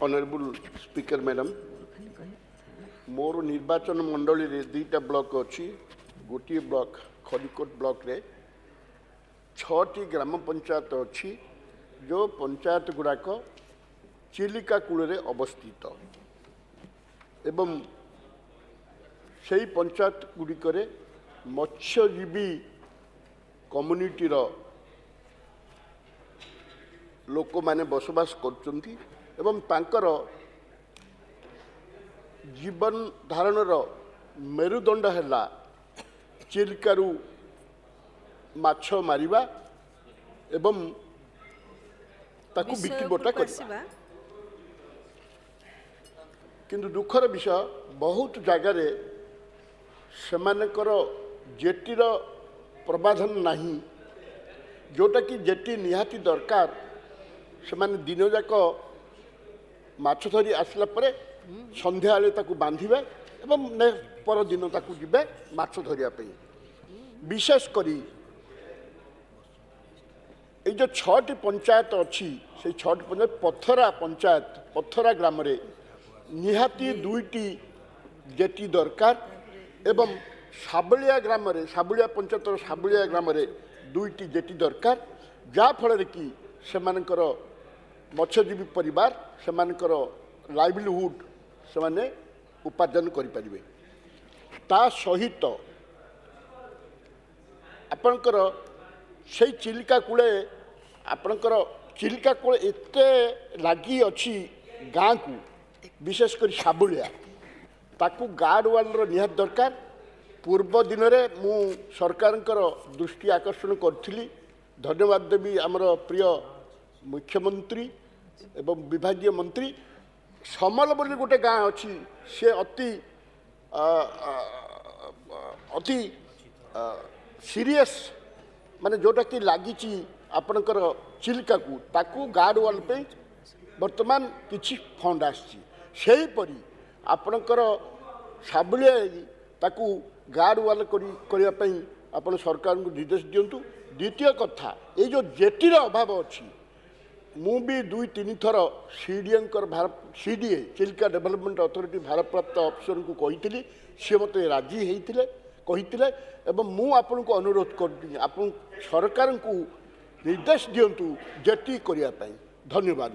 Honourable speaker madam, ମୋର ନିର୍ବାଚନ ମଣ୍ଡଳୀରେ 2ଟା ବ୍ଲକ ଅଛି। ଗୋଟିଏ ବ୍ଲକ ଖଲିକୋଟ ବ୍ଲକରେ 6ଟି ଗ୍ରାମ ପଞ୍ଚାୟତ ଅଛି, ଯେଉଁ ପଞ୍ଚାୟତ ଗୁଡ଼ାକ ଚିଲିକା କୂଳରେ ଅବସ୍ଥିତ ଏବଂ ସେଇ ପଞ୍ଚାୟତ ଗୁଡ଼ିକରେ ମତ୍ସ୍ୟଜୀବୀ କମ୍ୟୁନିଟିର ଲୋକମାନେ ବସବାସ କରୁଛନ୍ତି ଏବଂ ତାଙ୍କର ଜୀବନ ଧାରଣର ମେରୁଦଣ୍ଡ ହେଲା ଚିଲିକାରୁ ମାଛ ମାରିବା ଏବଂ ତାକୁ ବିଷୟ ବିକ୍ରିବଟା ଉପରକୁ କରିବା। ଆସିବା। କିନ୍ତୁ ଦୁଃଖର ବିଷୟ, ବହୁତ ଜାଗାରେ ସେମାନଙ୍କର ଜେଟିର ପ୍ରବାଧନ ନାହିଁ, ଯେଉଁଟାକି ଜେଟି ନିହାତି ଦରକାର। ସେମାନେ ଦିନଯାକ ମାଛ ଧରି ଆସିଲା ପରେ ସନ୍ଧ୍ୟାବେଳେ ତାକୁ ବାନ୍ଧିବେ ଏବଂ ପରଦିନ ତାକୁ ଯିବେ ମାଛ ଧରିବା ପାଇଁ। ବିଶେଷ କରି ଏଇ ଯେଉଁ 6ଟି ପଞ୍ଚାୟତ ଅଛି, ସେଇ 6ଟି ପଞ୍ଚାୟତ ପଥରା ପଞ୍ଚାୟତ, ପଥରା ଗ୍ରାମରେ ନିହାତି 2ଟି ଜେଟି ଦରକାର ଏବଂ ସାବଳିଆ ଗ୍ରାମରେ, ସାବୁଳିଆ ପଞ୍ଚାୟତର ସାବୁଳିଆ ଗ୍ରାମରେ 2ଟି ଜେଟି ଦରକାର, ଯାହାଫଳରେ କି ସେମାନଙ୍କର ମତ୍ସ୍ୟଜୀବୀ ପରିବାର ସେମାନଙ୍କର ଲାଇଭଲିହୁଡ଼ ସେମାନେ ଉପାର୍ଜନ କରିପାରିବେ। ତା ସହିତ ଆପଣଙ୍କର ସେଇ ଚିଲିକା କୂଳେ, ଆପଣଙ୍କର ଚିଲିକା କୂଳ ଏତେ ଲାଗି ଅଛି ଗାଁକୁ, ବିଶେଷ କରି ସାବୁଳିଆ, ତାକୁ ଗାର୍ଡ଼ ୱାଲ୍ର ନିହାତି ଦରକାର। ପୂର୍ବ ଦିନରେ ମୁଁ ସରକାରଙ୍କର ଦୃଷ୍ଟି ଆକର୍ଷଣ କରିଥିଲି। ଧନ୍ୟବାଦ ଦେବି ଆମର ପ୍ରିୟ ମୁଖ୍ୟମନ୍ତ୍ରୀ ଏବଂ ବିଭାଗୀୟ ମନ୍ତ୍ରୀ। ସମଲ ବୋଲି ଗୋଟେ ଗାଁ ଅଛି, ସେ ଅତି ଅତି ସିରିୟସ୍, ମାନେ ଯେଉଁଟାକି ଲାଗିଛି ଆପଣଙ୍କର ଚିଲିକାକୁ, ତାକୁ ଗାର୍ଡ଼ ୱାଲ୍ ପାଇଁ ବର୍ତ୍ତମାନ କିଛି ଫଣ୍ଡ ଆସିଛି। ସେହିପରି ଆପଣଙ୍କର ସାବୁଳିଆ ତାକୁ ଗାର୍ଡ଼ ୱାଲ୍ କରିବା ପାଇଁ ଆପଣ ସରକାରଙ୍କୁ ନିର୍ଦ୍ଦେଶ ଦିଅନ୍ତୁ। ଦ୍ୱିତୀୟ କଥା, ଏଇ ଯେଉଁ ଜେଟିର ଅଭାବ ଅଛି, ମୁଁ ବି 2-3 ଥର ସିଡ଼ିଏଙ୍କର ଭାର, ସିଡ଼ିଏ ଚିଲିକା ଡେଭଲପମେଣ୍ଟ ଅଥରିଟି ଭାରପ୍ରାପ୍ତ ଅଫିସରଙ୍କୁ କହିଥିଲି, ସିଏ ମୋତେ ରାଜି ହେଇଥିଲେ କହିଥିଲେ। ଏବଂ ମୁଁ ଆପଣଙ୍କୁ ଅନୁରୋଧ କରୁଛି, ଆପଣ ସରକାରଙ୍କୁ ନିର୍ଦ୍ଦେଶ ଦିଅନ୍ତୁ ଜେଟି କରିବା ପାଇଁ। ଧନ୍ୟବାଦ।